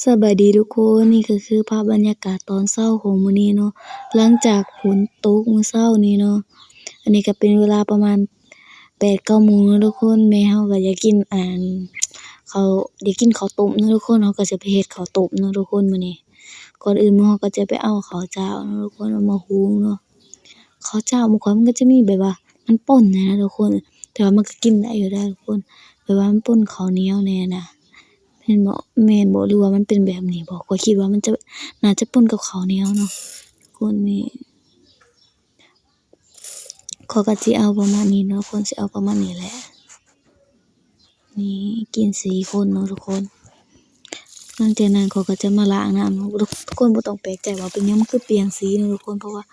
ສະບາຍດີທຸກຄົນ, ນີ້ກໍຄືພາບບັນຍາກາດຕອນເຊົ້າຂອງມື້ນີ້ເນາະ, ຫຼັງຈາກຝົນຕົກມື້ເຊົ້ານີ້ເນາະ, ອັນນີ້ກໍເປັນເວລາປະມານແປດເກົ້າໂມງເນາະທຸກຄົນ. ແມ່ເຮົາກໍຢາກກິນ ອັນ ເຂົ້າ ຢາກກິນເຂົ້າຕົ້ມເນາະທຸກຄົນ, ເຮົາກໍຈະໄປເຮັດເຂົ້າຕົ້ມເນາະທຸກຄົນມື້ນີ້. ກ່ອນອື່ນໝູ່ເຮົາກໍຈະໄປເອົາເຂົ້າຈ້າວເນາະທຸກຄົນ ເອົາມາຫຸງເນາະ. ເຂົ້າຈ້າວໝູ່ຂ້ອຍມັນກໍຈະມີແບບວ່າມັນປົນແດ່ນະທຸກຄົນ, ແຕ່ວ່າມັນກໍກິນໄດ້ຢູ່ເດ້ທຸກຄົນ, ແບບວ່າມັນປົນເຂົ້າໜຽວແດ່ນະ. ແມ່ນບໍ່ ແມ່ນບໍ່ ຫຼືວ່າມັນເປັນແບບນີ້ບໍ່? ຂ້ອຍຄິດວ່າມັນຈະ ໜ້າຈະປົນກັບເຂົ້າໜຽວເນາະ. ຄົນນີ້ ຂ້ອຍກໍຊິເອົາປະມານນີ້ເນາະ, ຄວນຊິເອົາປະມານນີ້ແຫຼະ. ນີ້ກິນສີ່ຄົນເນາະທຸກຄົນ. ຫຼັງຈາກນັ້ນຂ້ອຍກໍຈະມາລ້າງນ້ຳເນາະ, ທຸກຄົນບໍ່ຕ້ອງແປກໃຈວ່າເປັນຫຍັງມັນຄືປ່ຽນສີເນາະທຸກຄົນ, ເພາະວ່າ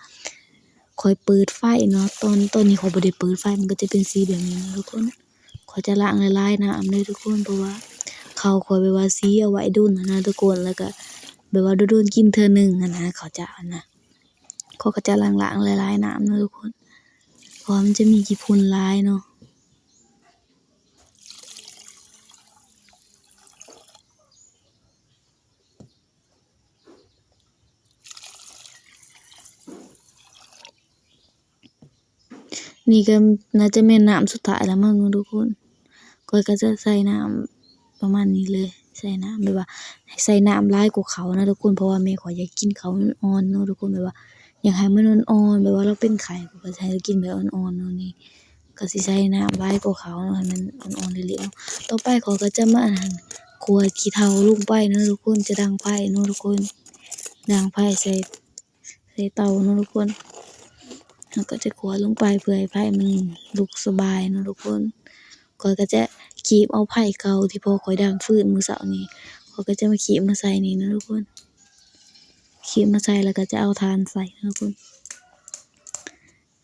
ຂ້ອຍເປີດໄຟເນາະ, ຕອນ ຕອນນີ້ຂ້ອຍບໍ່ໄດ້ເປີດໄຟ ມັນກໍຈະເປັນສີແບບນີ້ເນາະທຸກຄົນ. ຂ້ອຍຈະລ້າງຫຼາຍໆນ້ຳເດີທຸກຄົນ, ເພາະວ່າເຂົ້າຂ້ອຍແບບວ່າສີເອົາໄວ້ດົນຫັ້ນນະທຸກຄົນ, ແລ້ວກໍແບບວ່າດົນໆກິນເທື່ອໜຶ່ງຫັ້ນນະ ເຂົ້າເຈົ້າຫັ້ນນະ. ຂ້ອຍກໍຈະລ້າງໆຫຼາຍໆນ້ຳເນາະທຸກຄົນ, ເພາະວ່າມັນຈະມີຂີ້ຝຸ່ນຫຼາຍເນາະ. ນີ້ກໍໜ້າຈະແມ່ນນ້ຳສຸດທ້າຍລະມັ້ງເນາະທຸກຄົນ. ຂ້ອຍກໍຈະໃສ່ນ້ຳປະມານນີ້ເລີຍ, ໃສ່ນ້ຳແບບວ່າໃສ່ນ້ຳຫຼາຍກວ່າເຂົ້ານະທຸກຄົນ, ເພາະວ່າແມ່ຂ້ອຍຢາກກິນເຂົ້າອ່ອນໆເນາະທຸກຄົນ, ແບບວ່າຢາກໃຫ້ມັນອ່ອນໆ, ແບບວ່າລາວເປັນໄຂ້ ຂ້ອຍກໍໃຫ້ລາວກິນແບບອ່ອນໆເນາະ. ນີ້ກໍຊິໃສ່ນ້ຳຫຼາຍກວ່າເຂົ້າເນາະ, ໃຫ້ມັນອ່ອນໆເລະໆເນາະ. ຕໍ່ໄປຂ້ອຍກໍຈະມາ ອັນນັ້ນ ຂົ້ວຂີ້ເຖົ້າລົງໄປເນາະທຸກຄົນ, ຈະດັງໄຟເນາະທຸກຄົນ, ດັງໄຟໃສ່ ໃສ່ເຕົາເນາະທຸກຄົນ. ເຮົາກໍຈະຂົ້ວລົງໄປເພື່ອໃຫ້ໄຟມັນລຸກສະບາຍເນາະທຸກຄົນ. ຂ້ອຍກໍຈະຄີບເອົາໄຟເກົ່າທີ່ພໍ່ຂ້ອຍດັງຟືນມື້ເຊົ້ານີ້, ຂ້ອຍກໍຈະມາຄີບມາໃສ່ນີ້ເນາະທຸກຄົນ, ຄີບມາໃສ່ແລ້ວກໍຈະເອົາຖ່ານໃສ່ເນາະທຸກຄົນ.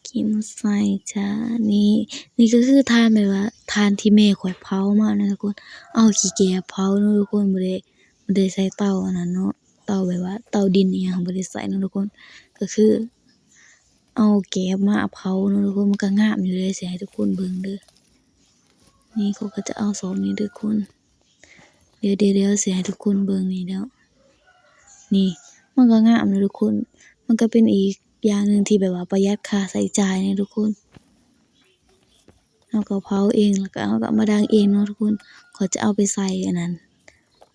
ຄີບມາໃສ່ຈ້າ. ນີ້ ນີ້ກໍຄືຖ່ານ ແບບວ່າຖ່ານທີ່ແມ່ຂ້ອຍເຜົາມາເນາະທຸກຄົນ, ເອົາຂີ້ແກບເຜົາເນາະທຸກຄົນ, ບໍ່ໄດ້ ບໍ່ໄດ້ໃສ່ເຕົາອັນນັ້ນເນາະ, ເຕົາແບບວ່າເຕົາດິນອີ່ຫຍັງບໍ່ໄດ້ໃສ່ເນາະທຸກຄົນ. ກໍຄືເອົາແກບມາເຜົາເນາະທຸກຄົນ, ມັນກໍງາມຢູ່ເດ້, ຊິໃຫ້ທຸກຄົນເບິ່ງເດີ. ນີ້ຂ້ອຍກໍຈະເອົາຊອບນີ້ທຸກຄົນ, ດຽວໆ ດຽວຊິໃຫ້ທຸກຄົນເບິ່ງນີ້ແລ້ວ. ນີ້ ມັນກໍງາມເນາະທຸກຄົນ, ມັນກໍເປັນອີກຢ່າງໜຶ່ງທີ່ແບບວ່າປະຢັດຄ່າໃຊ້ຈ່າຍເນາະທຸກຄົນ. ເຮົາກໍເຜົາເອງ ແລ້ວກໍເຮົາກໍເອົາມາດັງເອງເນາະທຸກຄົນ. ຂ້ອຍຈະເອົາໄປໃສ່ອັນນັ້ນ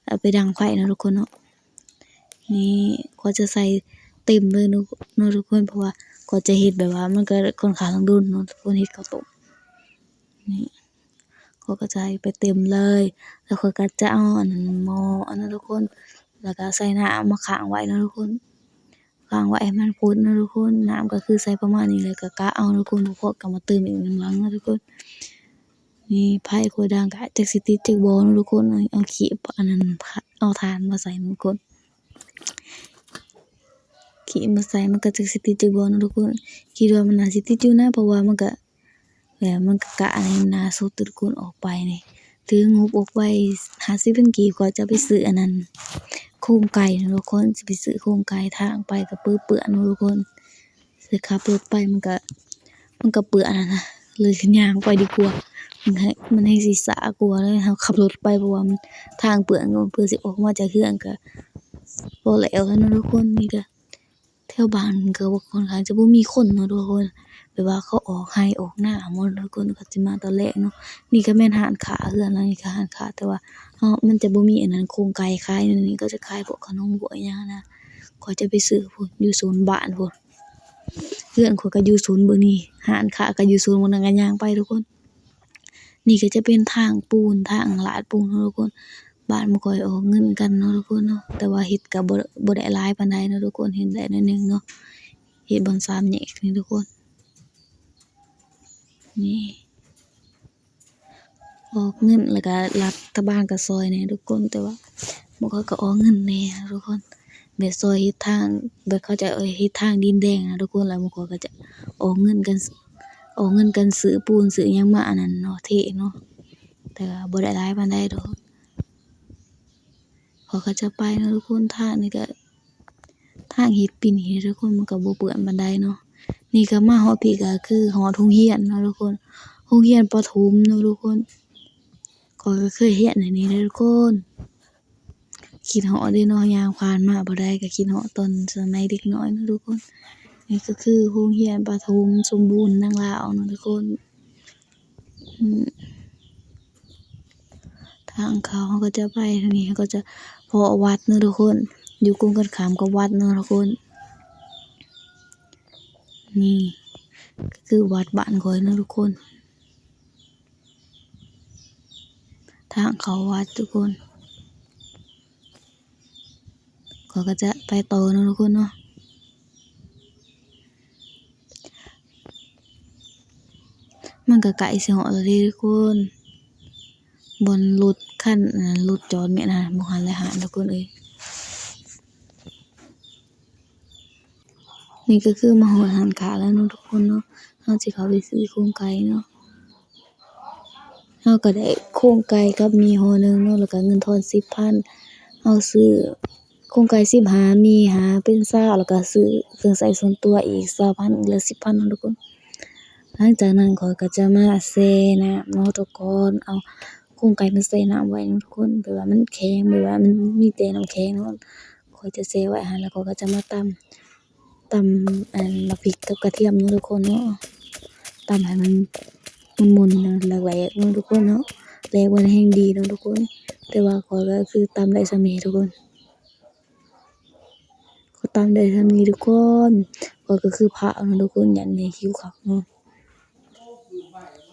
ເອົາໄປດັງໄຟເນາະທຸກຄົນເນາະ. ນີ້ ຂ້ອຍຈະໃສ່ເຕັມເລີຍເນາະ ເນາະທຸກຄົນ, ເພາະວ່າຂ້ອຍຈະເຮັດແບບວ່າມັນກໍຄ່ອນຂ້າງດົນເນາະທຸກຄົນ, ເຮັດເຂົ້າຕົ້ມ. ນີ້ ຂ້ອຍກໍໃສ່ໄປເຕັມເລີຍ, ແລ້ວຂ້ອຍກໍຈະເອົາອັນໝໍ້ອັນນັ້ນທຸກຄົນ, ແລ້ວກໍໃສ່ນ້ຳມາຄ້າງໄວ້ເນາະທຸກຄົນ. ຄ້າງໄວ້ໃຫ້ມັນຟົດເນາະທຸກຄົນ. ນ້ຳກໍຄືໃສ່ປະມານນີ້ແຫຼະ, ກໍກະເອົາເນາະທຸກຄົນ, ບໍ່ພໍກໍມາເຕີມອີກນຳຫຼັງເນາະທຸກຄົນ. ນີ້ໄຟຂ້ອຍດັງກະຈັກຊິຕິດຈັກບໍ່ເນາະທຸກຄົນ. ເອົາ ເອົາຄີບອັນນັ້ນ ເອົາຖ່ານມາໃສ່ເນາະທຸກຄົນ, ຄີບມາໃສ່ ມັນກໍຈັກຊິຕິດຈັກບໍ່ເນາະທຸກຄົນ. ຄິດວ່າມັນໜ້າຊິຕິດຢູ່ນະ, ເພາະວ່າມັນກະ ແລ້ວມັນກໍກະໃຫ້ໜ້າສົດທຸກຄົນອອກໄປນີ້, ຖືງົບອອກໄປຫ້າສິບພັນກີບ ກໍຈະໄປຊື້ອັນນັ້ນ ໂຄງໄກ່ເນາະທຸກຄົນ, ຊິໄປຊື້ໂຄງໄກ່. ທາງໄປກໍເປື້ອນໆເນາະທຸກຄົນ, ຊິຂັບລົດໄປມັນກໍ ມັນກໍເປື້ອນຫັ້ນນະ, ເລີຍຍ່າງໄປດີກວ່າ. ມັນແຮງ ມັນແຮງຊິຊ້າກວ່າເລີຍ ເຮົາຂັບລົດໄປ, ເພາະວ່າມັນທາງເປື້ອນ, ເພື່ອຊິອອກມາຈາກເຮືອນກໍບໍ່ແລ້ວແລ້ວເນາະທຸກຄົນ. ນີ້ກໍ ແຖວບ້ານກໍວ່າຂ້ອນຂ້າງຈະບໍ່ມີຄົນເນາະທຸກຄົນ, ແບບວ່າເຂົາອອກໄຮ່ອອກນາໝົດເນາະທຸກຄົນ, ເຂົາຊິມາຕອນແລງເນາະ. ນີ້ກໍແມ່ນຮ້ານຄ້າ, ເຮືອນຫຼັງນີ້ກໍຮ້ານຄ້າ, ແຕ່ວ່າເຮົາ ມັນຈະບໍ່ມີອັນນັ້ນ ໂຄງໄກ່ຂາຍແນວນີ້, ເຂົາຈະຂາຍພວກຂະໜົມພວກອີ່ຫຍັງນະ. ຂ້ອຍຈະໄປຊື້ພຸ້ນ ຢູ່ໂຊນບ້ານພຸ້ນ, ເຮືອນຂ້ອຍກໍຢູ່ໂຊນເບິ່ງນີ້, ຮ້ານຄ້າກໍຢູ່ໂຊນເບິ່ງນັ້ນ, ກໍຍ່າງໄປທຸກຄົນ. ນີ້ກໍຈະເປັນທາງປູນ ທາງລາດປູນເນາະທຸກຄົນ. ບ້ານບໍ່ຄ່ອຍອອກເງິນກັນເນາະທຸກຄົນເນາະ, ແຕ່ວ່າເຮັດກໍບໍ່ ບໍ່ໄດ້ຫຼາຍປານໃດເນາະທຸກຄົນ, ເຮັດໄດ້ໜ້ອຍໜຶ່ງເນາະ, ເຮັດບ່ອນສາມແຍກນີ້ທຸກຄົນ. ນີ້ ອອກເງິນ ແລ້ວກໍລັດຖະບານກໍຊ່ອຍແດ່ທຸກຄົນ, ແຕ່ວ່າໝູ່ຂ້ອຍກໍອອກເງິນແດ່ທຸກຄົນ, ແບບຊ່ອຍເຮັດທາງ ແບບເຂົາເຈົ້າເຮັດທາງດິນແດງນະທຸກຄົນ, ແລ້ວໝູ່ຂ້ອຍກໍຈະອອກເງິນກັນ ອອກເງິນກັນຊື້ປູນຊື້ຫຍັງມາອັນນັ້ນເນາະ ເທເນາະ, ແຕ່ກໍບໍ່ໄດ້ຫຼາຍປານໃດດອກ. ເຂົາກໍຈະໄປເນາະທຸກຄົນ, ທາງນີ້ກໍ ທາງເຮັດປີນີ້ເດີທຸກຄົນ, ມັນກໍບໍ່ເປື້ອນປານໃດເນາະ. ນີ້ກໍມາຮອດພີ້ກໍຄືຮອດໂຮງຮຽນເນາະທຸກຄົນ, ໂຮງຮຽນປະຖົມເນາະທຸກຄົນ. ຂ້ອຍກໍເຄີຍຮຽນຢູ່ນີ້ເດີທຸກຄົນ, ຄິດຮອດເດ້ເນາະ ຍ່າງຜ່ານມາບ່ອນໃດກໍຄິດຮອດຕອນສະໄໝເດັກນ້ອຍເນາະທຸກຄົນ. ນີ້ກໍຄືໂຮງຮຽນປະຖົມສົມບູນນາງລາວເນາະທຸກຄົນ. ອືມ ທາງເຂົ້າເຮົາກໍຈະໄປທາງນີ້ ເຮົາກໍຈະພໍ້ວັດເນາະທຸກຄົນ ຢູ່ກົງກັນຂ້າມກັບວັດເນາະທຸກຄົນ. ນີ້ກໍຄືວັດບ້ານຂ້ອຍເນາະທຸກຄົນ. ທາງເຂົ້າວັດທຸກຄົນ ຂ້ອຍກໍຈະໄປຕໍ່ເນາະທຸກຄົນເນາະ. ມັນກໍໃກ້ຊິຮອດແລ້ວເດ້ທຸກຄົນ ບ່ອນລົດຄັນ ລົດຈອດແມ່ນຫັ້ນ ບໍ່ຫັ້ນແຫຼະຫັ້ນທຸກຄົນເອີຍ. ນີ້ກໍຄືມາຮອດຮ້ານຄ້າແລ້ວເນາະທຸກຄົນເນາະ. ເຮົາຊິເຂົ້າໄປຊື້ໂຄງໄກ່ເນາະ. ເຮົາກໍໄດ້ໂຄງໄກ່ກັບໝີ່ຫໍ່ໜຶ່ງເນາະ ແລ້ວກໍເງິນທອນສິບພັນ. ເຮົາຊື້ໂຄງໄກ່ສິບຫ້າ ໝີ່ຫ້າ ເປັນຊາວ ແລ້ວກໍຊື້ເຄື່ອງໃຊ້ສ່ວນຕົວອີກຊາວພັນ ເຫຼືອສິບພັນເນາະທຸກຄົນ. ຫຼັງຈາກນັ້ນຂ້ອຍກໍຈະມາແຊ່ນ້ຳເນາະທຸກຄົນ ເອົາໂຄງໄກ່ມາແຊ່ນ້ຳໄວ້ເນາະທຸກຄົນ ແບບວ່າມັນແຂງ ແບບວ່າມັນມີແຕ່ນ້ຳແຂງເນາະ. ຂ້ອຍຈະແຊ່ໄວ້ຫັ້ນ ແລ້ວຂ້ອຍກໍຈະມາຕຳ ຕຳອັນໝາກພິກກັບກະທຽມເນາະທຸກຄົນເນາະ. ຕຳໃຫ້ມັນ ມັນໝຸ່ນໆ ແຫຼກໆ ເນາະທຸກຄົນເນາະ. ແຫຼກບໍ່ແຮງດີເນາະທຸກຄົນ ແຕ່ວ່າຂ້ອຍກໍຄືຕຳໄດ້ສ່ຳນີ້ທຸກຄົນ. ຂ້ອຍຕຳໄດ້ສ່ຳນີ້ທຸກຄົນ. ຂ້ອຍກໍຄືພະເນາະທຸກຄົນ ຢ້ານແມ່ຫິວຄັກເນາະ.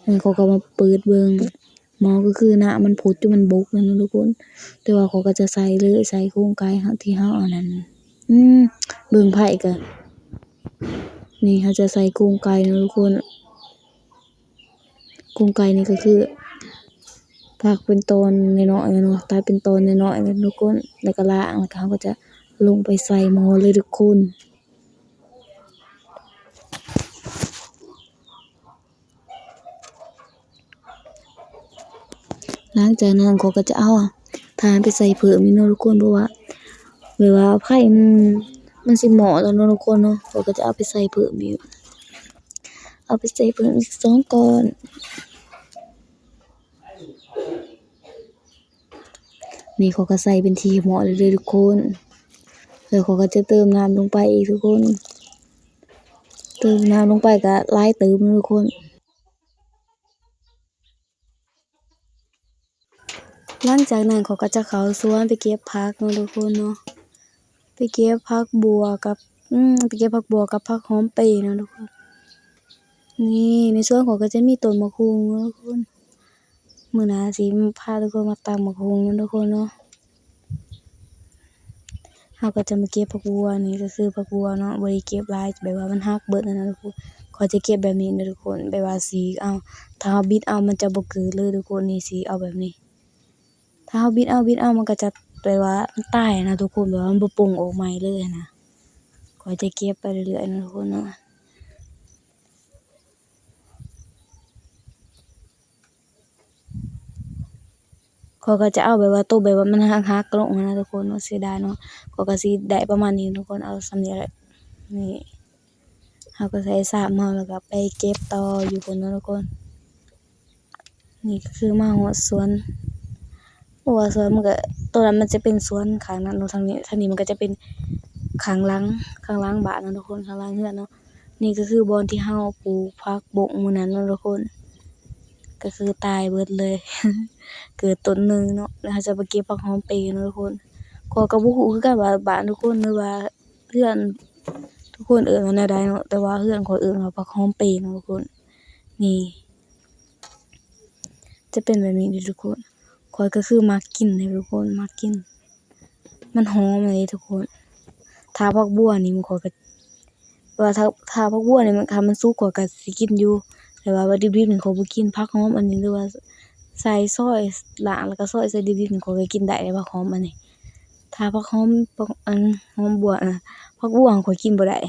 ແລ້ວຂ້ອຍກໍມາເປີດເບິ່ງ ໝໍ້ກໍຄືນ້ຳມັນຟົດຢູ່ ມັນບົກແລ້ວເນາະທຸກຄົນ. ແຕ່ວ່າຂ້ອຍກໍຈະໃສ່ເລີຍ ໃສ່ໂຄງໄກ່ເຮົາທີ່ເຮົາອັນນັ້ນ ອືມ ເບິ່ງໄພ້ກໍ ນີ້ເຮົາຈະໃສ່ໂຄງໄກ່ເນາະທຸກຄົນ. ໂຄງໄກ່ນີ້ກໍຄື ຕັດເປັນຕອນນ້ອຍໆເນາະ ຕັດເປັນຕອນນ້ອຍໆເນາະທຸກຄົນ ແລ້ວກໍລ້າງ ແລ້ວກໍເຮົາກໍຈະລົງໄປໃສ່ໝໍ້ເລີຍທຸກຄົນ. ຫຼັງຈາກນັ້ນຂ້ອຍກໍຈະເອົາຖ່ານໄປໃສ່ເພີ່ມອີກເນາະທຸກຄົນ ເພາະວ່າ ແບບວ່າໄຟມັນ ມັນຊິໝໍ້ແລ້ວເນາະທຸກຄົນເນາະ. ຂ້ອຍກໍຈະເອົາໄປໃສ່ເພີ່ມອີກ ເອົາໄປໃສ່ເພີ່ມອີກສອງກ້ອນ. ນີ້ຂ້ອຍກໍໃສ່ເປັນທີ່ຮຽບຮ້ອຍແລ້ວເດີທຸກຄົນ. ແລ້ວຂ້ອຍກໍຈະເຕີມນ້ຳລົງໄປອີກທຸກຄົນ ເຕີມນ້ຳລົງໄປກໍຫຼາຍເຕີບເນາະທຸກຄົນ. ຫຼັງຈາກນັ້ນຂ້ອຍກໍຈະເຂົ້າສວນໄປເກັບຜັກເນາະທຸກຄົນເນາະ ໄປເກັບຜັກບົ່ວກັບ ອືມ ໄປເກັບຜັກບົ່ວກັບຜັກຫອມເປເນາະທຸກຄົນ. ນີ້ໃນສວນຂ້ອຍກໍຈະມີຕົ້ນໝາກຫຸ່ງເນາະທຸກຄົນ. ມື້ໜ້າຊິພາທຸກຄົນມາຕຳໝາກຫຸ່ງນຳທຸກຄົນເນາະ. ເຮົາກໍຈະມາເກັບຜັກບົ່ວ ນີ້ກໍຄືຜັກບົ່ວເນາະ ບໍ່ໄດ້ເກັບຫຼາຍ ແບບວ່າມັນຫັກເບິດຫັ້ນນະທຸກຄົນ. ຂ້ອຍຈະເກັບແບບນີ້ນະທຸກຄົນ ແບບວ່າສີກເອົາ ຖ້າເຮົາບິດເອົາມັນຈະບໍ່ເກີດເລີຍທຸກຄົນ. ນີ້ສີກເອົາແບບນີ້ ຖ້າເຮົາບິດເອົາ ບິດເອົາ ມັນກໍຈະແບບວ່າມັນຕາຍຫັ້ນນະທຸກຄົນ ແບບວ່າມັນບໍ່ປົ່ງອອກໃໝ່ເລີຍຫັ້ນນະ. ຂ້ອຍຈະເກັບໄປເລື້ອຍໆນະທຸກຄົນເນາະ. ຂ້ອຍກໍຈະເອົາແບບວ່າໂຕແບບວ່າມັນຫັກໆລົງຫັ້ນນະທຸກຄົນເນາະ ເສຍດາຍເນາະ. ຂ້ອຍກໍຊິໄດ້ປະມານນີ້ທຸກຄົນ ເອົາສ່ຳນີ້ແຫຼະ. ນີ້ ເຮົາກໍໃສ່ຊາມເຮົາ ແລ້ວກໍໄປເກັບຕໍ່ຢູ່ພຸ້ນເນາະທຸກຄົນ. ນີ້ກໍຄືມາຮອດສວນ ບໍ່ວ່າສວນມັນກໍ ໂຕນັ້ນມັນຈະເປັນສວນຂ້າງນັ້ນເນາະ ທາງນີ້ ທາງນີ້ມັນກໍຈະເປັນຂ້າງຫຼັງ ຂ້າງຫຼັງບ້ານເນາະທຸກຄົນ ຂ້າງຫຼັງເຮືອນເນາະ. ນີ້ກໍຄືບ່ອນທີ່ເຮົາປູກຜັກບົ້ງມື້ນັ້ນເນາະທຸກຄົນ ກໍຄືຕາຍເບິດເລີຍ ເກີດຕົ້ນໜຶ່ງເນາະ. ແລ້ວເຮົາຈະໄປເກັບຜັກຫອມເປເນາະທຸກຄົນ. ຂ້ອຍກໍບໍ່ຮູ້ຄືກັນວ່າບ້ານທຸກຄົນ ຫຼືວ່າເຮືອນທຸກຄົນເອີ້ນວ່າແນວໃດເນາະ ແຕ່ວ່າເຮືອນຂ້ອຍເອີ້ນວ່າຜັກຫອມເປເນາະທຸກຄົນ. ນີ້ ຈະເປັນແບບນີ້ເດ້ທຸກຄົນ. ຂ້ອຍກໍຄືມັກກິນເດ້ທຸກຄົນ ມັກກິນ ມັນຫອມອີ່ຫຼີທຸກຄົນ. ຖ້າຜັກບົ່ວນີ້ຂ້ອຍກໍ ວ່າຖ້າ ຖ້າຜັກບົ່ວນີ້ມັນ ຖ້າມັນສຸກຂ້ອຍກໍຊິກິນຢູ່ ແຕ່ວ່າ ວ່າດິບໆນີ້ຂ້ອຍບໍ່ກິນ. ຜັກຫອມອັນນີ້ ຫຼືວ່າໃສ່ຊອຍ ລ້າງແລ້ວກໍຊອຍໃສ່ດິບໆນີ້ ຂ້ອຍກໍກິນໄດ້ເດ້ ຜັກຫອມອັນນີ້. ຖ້າຜັກຫອມ ຜັກ ອັນ ຫອມບົ່ວ ອາ ຜັກບົ່ວຂ້ອຍກິນບໍ່ໄດ້.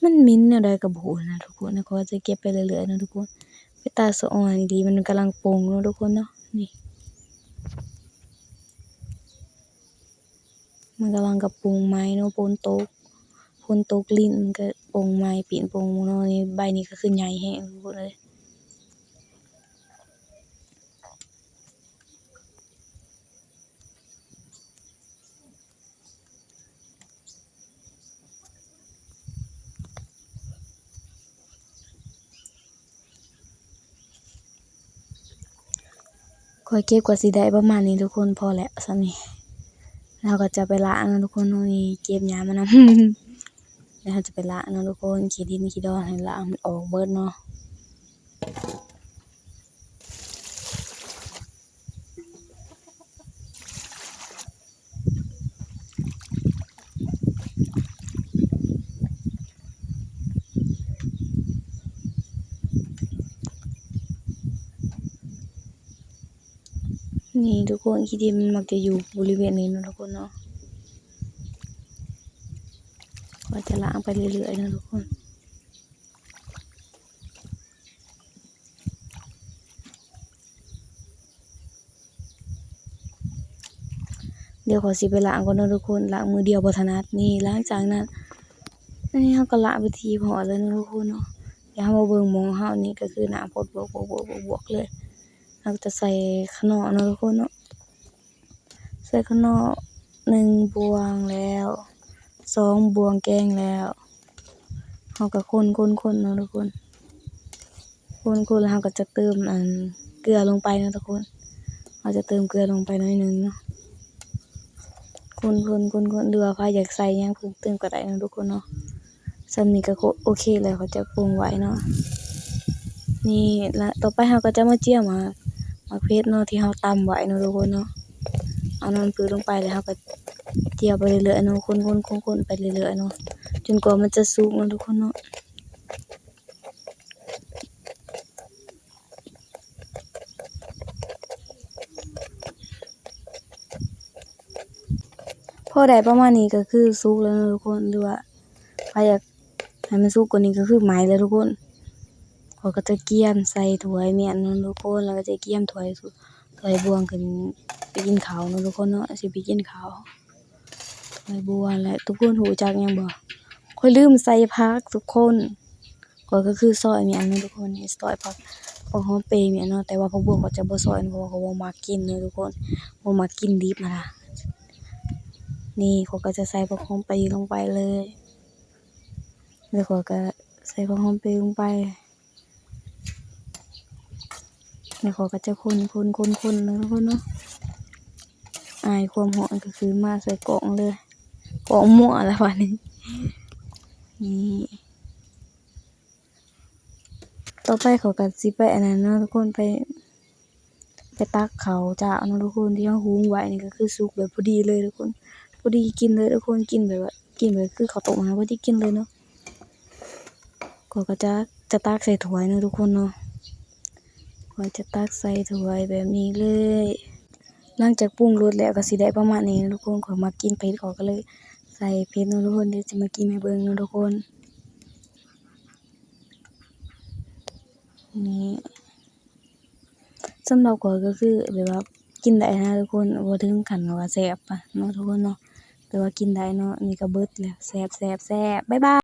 ມັນເໝັນແນວໃດກໍບໍ່ຮູ້ນະທຸກຄົນ. ແລ້ວຂ້ອຍຈະເກັບໄປເລື້ອຍໆເນາະທຸກຄົນ. ໄປຕາສະອອນດີ ມັນກຳລັງປົ່ງເນາະທຸກຄົນເນາະ. ນີ້ ມັນກຳລັງກະປົ່ງໃໝ່ເນາະ ຝົນຕົກ ຝົນຕົກລິນມັນກະປົ່ງໃໝ່ ປີ້ນປົ່ງເນາະ. ນີ້ ໃບນີ້ກໍຄືໃຫຍ່ແຮງທຸກຄົນເອີຍ. ຂ້ອຍເກັບກໍຊິໄດ້ປະມານນີ້ທຸກຄົນ ພໍແລ້ວສ່ຳນີ້ ແລ້ວເຮົາກໍຈະໄປລ້າງເນາະທຸກຄົນເນາະ. ນີ້ເກັບຫຍ້າມານຳ ແລ້ວເຮົາຈະໄປລ້າງເນາະທຸກຄົນ ຂີ້ດິນຂີ້ດອນໃຫ້ລ້າງມັນອອກເບິດເນາະ. ນີ້ທຸກຄົນ ຂີ້ດິນມັນມັກຈະຢູ່ບໍລິເວນນີ້ເນາະທຸກຄົນເນາະ. ຂ້ອຍຈະລ້າງໄປເລື້ອຍໆເນາະທຸກຄົນ. ດຽວຂ້ອຍຊິໄປລ້າງກ່ອນເນາະທຸກຄົນ ລ້າງມືດຽວບໍ່ຖະໜັດ. ນີ້ ຫຼັງຈາກນັ້ນ ອັນນີ້ເຮົາກໍລ້າງເປັນທີ່ຮຽບຮ້ອຍແລ້ວເນາະທຸກຄົນເນາະ. ດຽວເຮົາມາເບິ່ງໝໍ້ເຮົານີ້ ກໍຄືນ້ຳພອດບວກໆໆໆເລີຍ. ເຮົາກໍຈະໃສ່ຂະໜໍ້ເນາະທຸກຄົນເນາະ. ໃສ່ຂະໜໍ້ໜຶ່ງບ່ວງແລ້ວ ສອງບ່ວງແກງແລ້ວ ເຮົາກໍຄົນໆໆເນາະທຸກຄົນ. ຄົນໆແລ້ວເຮົາກໍຈະເຕີມອັນເກືອລົງໄປເນາະທຸກຄົນ. ເຮົາຈະເຕີມເກືອລົງໄປໜ້ອຍໜຶ່ງເນາະ. ຄົນໆໆໆ ຫຼືວ່າໃຜຢາກໃສ່ຫຍັງເພີ່ມເຕີມກໍໄດ້ເນາະທຸກຄົນເນາະ. ສ່ຳນີ້ກໍໂອເຄແລ້ວ ເຂົາຈະປຸງໄວ້ເນາະ. ນີ້ລະ ຕໍ່ໄປເຮົາກໍຈະມາຈຽມໝາກ ໝາກເຜັດເນາະ ທີ່ເຮົາຕຳໄວ້ເນາະທຸກຄົນເນາະ. ເອົານ້ຳປຶ້ງລົງໄປ ແລ້ວເຮົາກໍຈຽວໄປເລື້ອຍໆເນາະ ຄົນໆໆໄປເລື້ອຍໆເນາະ ຈົນກວ່າມັນຈະສຸກເນາະທຸກຄົນເນາະ. ພໍໄດ້ປະມານນີ້ກໍຄືສຸກແລ້ວເນາະທຸກຄົນ ຫຼືວ່າໃຜຢາກໃຫ້ມັນສຸກກວ່ານີ້ກໍຄືໄໝ້ແລ້ວທຸກຄົນ. ຂ້ອຍກໍຈະກຽມໃສ່ຖ້ວຍມ້ຽນເນາະທຸກຄົນ ແລ້ວກໍຈະກຽມຖ້ວຍ ຖ້ວຍບ່ວງຂຶ້ນໄປກິນເຂົ້າເນາະທຸກຄົນເນາະ ຊິໄປກິນເຂົ້າ. ໃບບົວ ແລະ ທຸກຄົນຮູ້ຈັກຫຍັງບໍ່? ຂ້ອຍລືມໃສ່ຜັກທຸກຄົນ. ຂ້ອຍກໍຄືຊອຍໝ້ຽນເນາະທຸກຄົນ ນີ້ຊອຍຜັກ ຜັກຫອມເປໝ້ຽນເນາະ ແຕ່ວ່າຜັກບົວຂ້ອຍຈະບໍ່ຊອຍ ເພາະວ່າຂ້ອຍບໍ່ມັກກິນເນາະທຸກຄົນ ບໍ່ມັກກິນດິບຫັ້ນນະ. ນີ້ຂ້ອຍກໍຈະໃສ່ຜັກຫອມເປລົງໄປເລີຍ ແລ້ວຂ້ອຍກໍໃສ່ຜັກຫອມເປລົງໄປ. ແລ້ວຂ້ອຍກໍຈະຄົນໆໆເນາະທຸກຄົນເນາະ. ອາຍຄວາມຮ້ອນກໍຄືມາໃສ່ກ້ອງເລີຍ ກ້ອງມົ້ວແລ້ວບາດນີ້. ນີ້ ຕໍ່ໄປຂ້ອຍກໍຊິໄປອັນນັ້ນເນາະທຸກຄົນ ໄປ ໄປຕັກເຂົ້າຈ້າວເນາະທຸກຄົນ ທີ່ເຮົາຫຸງໄວ້ນີ້ກໍຄືສຸກແບບພໍດີເລີຍທຸກຄົນ ພໍດີກິນເລີຍທຸກຄົນ ກິນແບບວ່າ ກິນແບບຄືເຂົ້າຕົ້ມຫັ້ນນະ ພໍດີກິນເລີຍເນາະ. ຂ້ອຍກໍຈະ ຈະຕັກໃສ່ຖ້ວຍເນາະທຸກຄົນເນາະ ຂ້ອຍຈະຕັກໃສ່ຖ້ວຍແບບນີ້ເລີຍ. ຫຼັງຈາກປຸງລົດແລ້ວກໍຊິໄດ້ປະມານນີ້ເນາະທຸກຄົນ ຂ້ອຍມັກກິນເຜັດ ຂ້ອຍກໍເລີຍໃສ່ເຜັດເນາະທຸກຄົນ ດຽວຊິມາກິນໃຫ້ເບິ່ງເນາະທຸກຄົນ. ນີ້ ສຳລັບຂ້ອຍກໍຄືແບບວ່າກິນໄດ້ນະທຸກຄົນ ບໍ່ເຖິງຂັ້ນວ່າແຊບປານເນາະທຸກຄົນເນາະ ແຕ່ວ່າກິນໄດ້ເນາະ. ນີ້ກໍເບິດແລ້ວ ແຊບໆໆ ບາຍບາຍ.